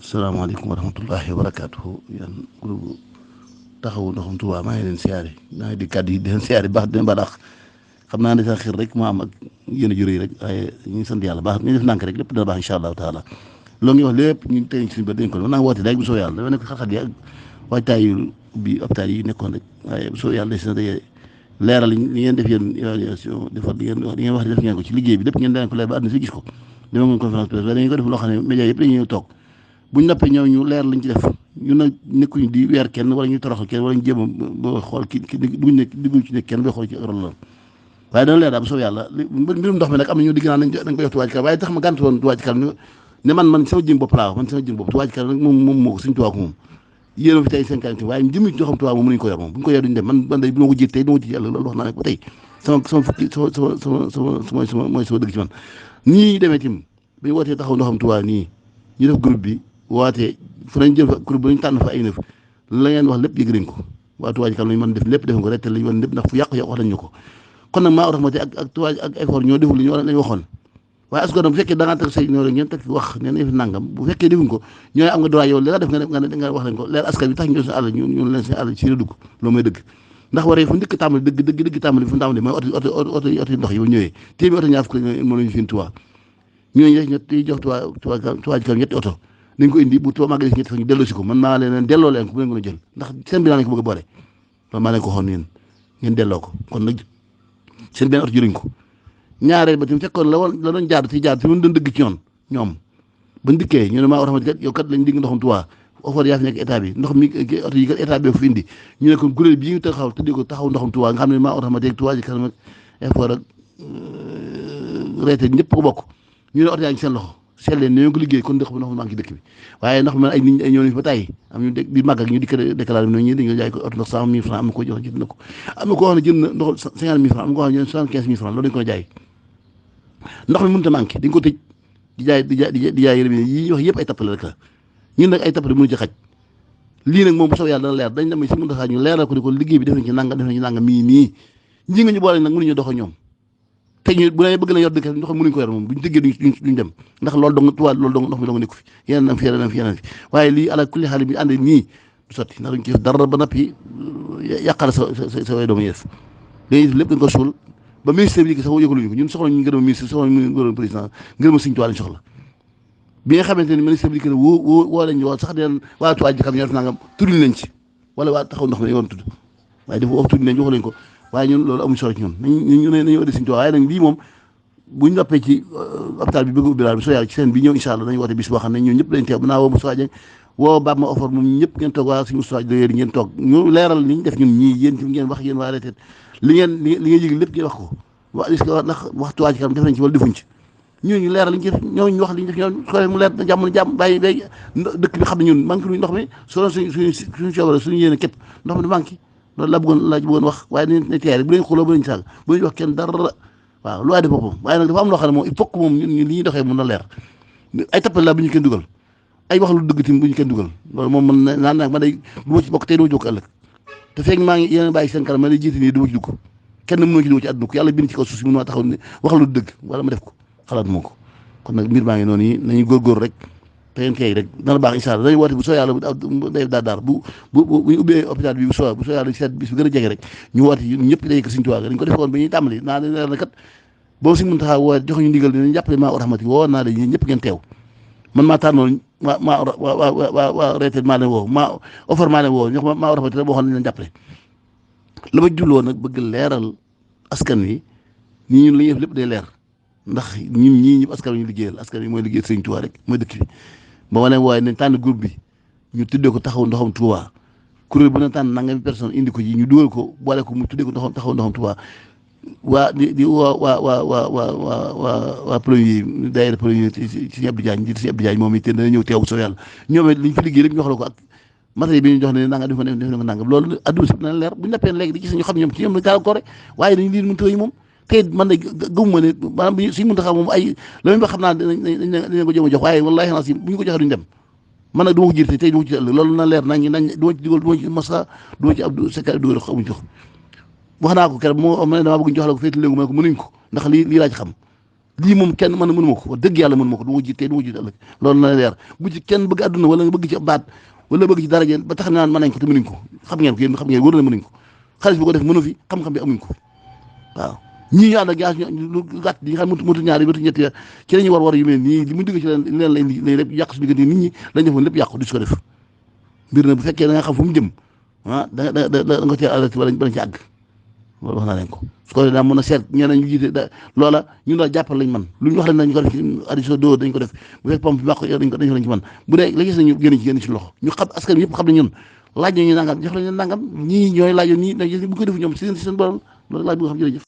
asalaamaaleykum wa rahmatullahi wa barakaatuhu yéen groupe taxawu ndoxum Tuubaa maa ngi leen siyaare maa ngi di kàddu yi di leen siyaare baax di leen baax xam naa ne sax xir rek moo am ak yéen a juré rek waaye ñu ngi sant yàlla baax ñu def ndànk rek lépp dina baax incha allahu taala loolu ngi wax lépp ñu tey suñu bët dañ ko mën naa woote daay bu soo yàlla dafa nekk xat-xat yi ak waajtaayu bi hôpital yi nekkoon rek waaye bu soo yàlla des na day leeral li ngeen def yéen évaluation defar li ngeen wax def ngeen ko ci liggéey bi lépp ngeen daan ko leer ba àdduna si gis ko dama ngeen conférence presse waaye dañu ko def loo xam ne média yëpp dañuy ñëw toog buñ noppee ñëw ñu leer lañ ci def ñun nag nekkuñu di weer kenn wala ñu toroxal kenn wala ñu jéem a ba xool ki digguñ ci nekk kenn bay xool ci rôle la waaye dana leer daal bu soob yàlla mbirum ndox mi nag am na ñu digg naa dañ ko jox Touba Ca Kanam waaye tax ma gànt woon Touba Ca Kanam ne man sama jëm bopp laa wax man sama jëm bopp Touba Ca Kanam nag moom moo ko suñu Touba ko moom yéen a fi tey seen kanam waaye jëmi ci xam Touba moom mënuñu ko yor moom bu ñu ko yor duñu dem man day bu ma ko jiit tey du ma ko ci yàlla loolu wax naa ne ba tey sama fukki mooy sama dëgg ci man nii demee tim bi ñu wootee taxaw ndoxam Touba nii ñu def groupe bi wootee fu nañ jël fa groupe bu ñu tànn fa ay nëf la ngeen wax lépp yëg nañ ko waa Touba Ca Kanam lañu mën def lépp def ko rek te lañu mën lépp ndax fu yàqu-yàqu wax nañ ñu ko kon nag maa rahmati ak Touba ak effort ñoo deful li ñu lañu waxoon waaye askan bu fekkee da ngaa teg say ñoo rek ngeen teg wax ne na fi nangam bu fekkee defuñ ko ñooy am nga droit yow li nga def nga wax leen ko leer askan bi tax ñu suñu àll ñu leen seen àll ci la dugg loolu mooy dëgg ndax waree fu ndikk tàmbali dëgg tàmbali fu tàmbali mooy oto yi ndox yi ba ñëwee téeméer oto ñaar fukk moom lañu fi Touba ñooñu rek ñett jox Touba Ca Kanam ñetti oto nañ ko indi bu Touba màgg ñetti fa ñu delloo si ko man maa leen delloo leen ko bu leen ko jël ndax seen bilan lañ ko bëgg a boole loolu maa leen ko xoon yéen ngeen delloo ko kon nag seen benn oto jëluñ ko ñaareel ba tamit fekkoon la doon jaar fi mu doon dëgg ci yoon ñoom bañ dikkee ñu ne maa rahmati kat yow kat lañ digg ndoxum Touba offre yaa fi nekk état bi ndox mi oto yi kat état bi fi indi ñu ne kon kuréel bii ñu taxaw tuddee ko taxaw ndoxum Touba nga xam ne maa rahmati ak Touba Ca Kanam ak effort ak reete ñëpp ko bokk ñu ne oto yaa ngi seen loxo seet leen ne ko liggéey kon ndox mi manqué dëkk bi waaye ndox mi ay nit ñëw nañ fa tàyyi am ñu di màgg ak ñu di déclaré no ñi dañu jaay ko oto ndox 100 000 francs am na ko jox jënd na ko am na koo xam ne jënd na ndox 50 000 francs am na koo xam ne jënd 75 000 francs loolu dañu ko jaay ndox mi mënut a manqué dañ ko tëj di jaay yërëm yi wax yëpp ay tappale rek la ñun nag ay tappale mënu ci xaj lii nag moom bu soobee yàlla dana leer dañ dem si mën a ñu leeral ko di ko liggéey bi def nañ ci nangam mii ñi nga ñu boole nag mënuñu dox ak ñoom te ñu bu ne bëgg na yor dëkk ndox mënuñu ko yor moom buñu tëggee duñ dem ndax loolu dong Touba loolu dong ndox mi dong nekku fi yeneen am fi waaye lii ala kulli xaali bi ànd nii du sotti ndax duñ ci def dara ba nappi yàqal sa way doomu yi def dañuy def lépp dañ ko suul ba ministère bi sax yëgaluñu ko ñun soxla ñu ngërëm ministre soxla ñu ngërëm président ngërëm Sëñ Tuubaa lañ soxla bi nga xamante ni ministère bi woo lañ woo sax den waa Touba Ca Kanam ñoo def nangam tuddul nañ ci wala waa taxaw ndox mi dañu woon tudd waaye dafa wax tudd nañ wax lañ ko waaye ñun loolu amuñ solo ci ñun nañu ëddi Sëñ Tuubaa waaye nag lii moom buñ noppee ci hôpital bi bëgg ubbi daal bi soo yàlla ci seen bi ñëw incha allah dañu woote bis boo xam ne ñun ñëpp dañ teew naa woo Moussa Dieng woo Bab ma offre moom ñëpp ngeen toog waa suñu Moussa Dieng ngeen toog ñu leeral li ñu def ñun ñii yéen ci ngeen wax yéen waa retraite li ngeen yëg lépp ngeen wax ko waa est-ce que ndax wax Touba Ca Kanam def nañ ci wala defuñ ci ñooñu leeral li ñu def ñooñu wax li ñu def ñoom su mu leer na jàmm bàyyi dëkk bi xam ne ñun manqué luñ ndox mi soo suñu coobare suñu yéene képp ndox mi du manqué loolu laa bëggoon wax waaye ne teer bu leen xuloo bu leen saaga bu leen wax kenn dara waaw lu waay def boppam waaye nag dafa am loo xam ne moom il faut que moom ñun li ñuy doxee mën na leer ay tappale la bu ñu kenn dugal ay wax lu dëgg tim bu ñu kenn dugal loolu moom man naan nag ma day du ma ci bokk tey du ma ci bokk ëllëg te fekk maa ngi yéen bàyyi seen kanam ma day jiite nii du ma ci dugg kenn mënoo ci dugg ci àdduna ko yàlla bind ci kaw suuf si mën maa taxaw ne wax lu dëgg wala ma def ko xalaat moo ko kon nag mbir maa ngi noonu yi nañu góorgóor rek te ngeen kay rek dana baax incha allah dañuy woote bu soo yàlla day daar bu ñu ubbee hôpital bi bu soo yàlla seet bis bi gën a jege rek ñu woote ñëpp day ko Sëñ Tuubaa dañ ko defoon ba ñuy tàmbali naa leer na kat boobu Sëñ Muntaxa woo jox ñu ndigal dinañ jàppale maa rahmati woo naa leen ñëpp ngeen teew man maa tànnoon waa retraite maa leen woo maa offre maa leen woo ñox maa rahmati rek boo xam ne leen jàppale la ma jubloo nag bëgg leeral askan wi ñi ñun li ñuy def lépp day leer ndax ñun ñii ñëpp askan wi ñu liggéeyal askan wi mooy liggéeyal Sëñ Tuubaa rek mooy dëkk bi ba ma leen wooye nañ tànn groupe bi ñu tuddee ko taxaw ndoxam Touba kuréel bu ne tànn nangami personne indi ko ji ñu dugal ko boole ko mu tuddee ko taxaw ndoxam Touba waa di waa premier daayira premier ci Sëñ Abdou Diagne ci Sëñ Abdou Diagne moom it dana ñëw teew soo yàlla ñoom it liñ fi liggéey lépp ñu wax la ko ak matériel bi ñu jox ne nanga def ko nangam loolu adduna si dina leer bu ñu nappee léegi di gis ñu xam ñoom ci ñoom la gàllankoor rek waaye dañu lii mën tëy moom tey man de gëmuma ne maanaam Sëñ Muntaxa moom ay la ba xam naa dañ ko jéem a jox waaye wallaahi naa si bu ñu ko joxee duñu dem man nag du ma ko jiite tey du ma ko ci ëllëg loolu na leer nañ du ma ci dugal du ma ci masa du ma ci abdou secret dugal ko amuñ jox wax naa ko keroog moo ma ne damaa bëgg ñu jox la ko féeti léegi ma ne ko mënuñ ko ndax lii laa ci xam lii moom kenn mënu ma ko wax dëgg yàlla mënu ma ko du ma jiite du ma jiite ëllëg loolu na leer bu ci kenn bëgg àdduna wala nga bëgg ci baat wala bëgg ci daraja ba tax naan mën nañ ko te mënuñ ko xam ngeen ko yéen xam ngeen wóor na mënuñ ko xaalis bu ko def mënu fi xam-xam bi amuñ ko waaw ñii ñu ànd ak gaas lu gàtt yi nga xam mutu ñaari mutu ñetti ci la ñuy war yu mel nii li mu digg ci leen lay lépp yàq su diggante nit ñi lañ defoon lépp yàqu du su ko def mbir na bu fekkee da nga xam fu mu jëm da nga cee arrêté bala ci àgg loolu wax naa leen ko su ko daa mën a seet ñeneen ñu jiite da loola ñun daal jàppal lañ man lu ñu wax leen nañ ko def ci addition doo dañ ko def bu fekk pompe bi bàq dañ ko lañ ci man bu dee la gis nañu génn ci loxo ñu xam askan yëpp xam ne ñun laaj nañu nangam jox lañu nangam ñii ñooy laajoon ñii bu ko defu ñoom si seen borom loolu laaj bu nga xam jërëjëf